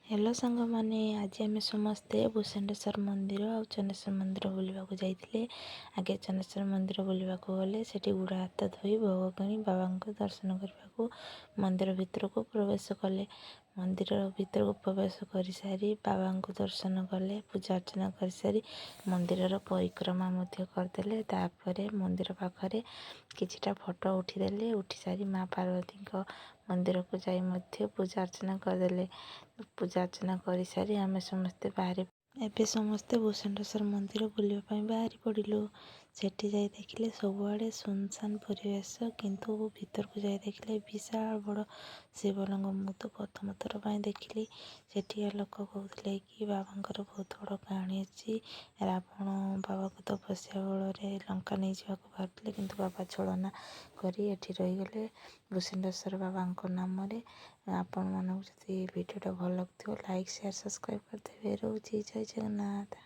Hello ସାଙ୍ଗମାନେ, ଆଜି ଆମେ ସମସ୍ତେ ଭୂଷଣ୍ଡେଶ୍ୱର ମନ୍ଦିର ଆଉ ଚଣ୍ଡେଶ୍ୱର ମନ୍ଦିର ବୁଲିବାକୁ ଯାଇଥିଲେ। ଆଗେ ଚଣ୍ଡେଶ୍ୱର ମନ୍ଦିର ବୁଲିବାକୁ ଗଲେ। ସେଠି ଗୋଡ଼ ହାତ ଧୋଇ, ଭୋଗ କିଣି, ବାବାଙ୍କୁ ଦର୍ଶନ କରିବାକୁ ମନ୍ଦିର ଭିତରକୁ ପ୍ରବେଶ କଲେ। ମନ୍ଦିର ଭିତରକୁ ପ୍ରବେଶ କରିସାରି ବାବାଙ୍କୁ ଦର୍ଶନ କଲେ। ପୂଜା ଅର୍ଚ୍ଚନା କରିସାରି ମନ୍ଦିରର ପରିକ୍ରମା ମଧ୍ୟ କରିଦେଲେ। ତାପରେ ମନ୍ଦିର ପାଖରେ କିଛିଟା ଫଟୋ ଉଠିଦେଲେ। ଉଠିସାରି ମା ପାର୍ବତୀଙ୍କ ମନ୍ଦିରକୁ ଯାଇ ମଧ୍ୟ ପୂଜା ଅର୍ଚ୍ଚନା କରିଦେଲେ। ପୂଜା ଅର୍ଚ୍ଚନା କରିସାରି ଆମେ ସମସ୍ତେ ବାହାରି, ଏବେ ସମସ୍ତେ ଭୂଷଣ୍ଡେଶ୍ୱର ମନ୍ଦିର ବୁଲିବା ପାଇଁ ବାହାରି ପଡ଼ିଲୁ। ସେଠି ଯାଇ ଦେଖିଲେ ସବୁଆଡ଼େ ସୁନସାନ ପରିବେଶ, କିନ୍ତୁ ଭିତରକୁ ଯାଇ ଦେଖିଲେ ବିଶାଳ ବଡ଼ ଶିବଲିଙ୍ଗ। ମୁଁ ତ ପ୍ରଥମ ଥର ପାଇଁ ଦେଖିଲି। ସେଠିକା ଲୋକ କହୁଥିଲେ କି ବାବାଙ୍କର ବହୁତ ବଡ଼ କାହାଣୀ ଅଛି। ରାବଣ ବାବାକୁ ତପସ୍ୟା ବଳରେ ଲଙ୍କା ନେଇଯିବାକୁ ବାହାରିଥିଲେ, କିନ୍ତୁ ବାବା ଛଳନା କରି ଏଠି ରହିଗଲେ ଭୂଷଣ୍ଡେଶ୍ୱର ବାବାଙ୍କ ନାମରେ। ଆପଣମାନଙ୍କୁ ଯଦି ଭିଡ଼ିଓଟା ଭଲ ଲାଗୁଥିବ, ଲାଇକ୍, ସେୟାର, ସବସ୍କ୍ରାଇବ୍ କରିଦେବେ। ରହୁଛି, ଜୟ ଜଗନ୍ନାଥ।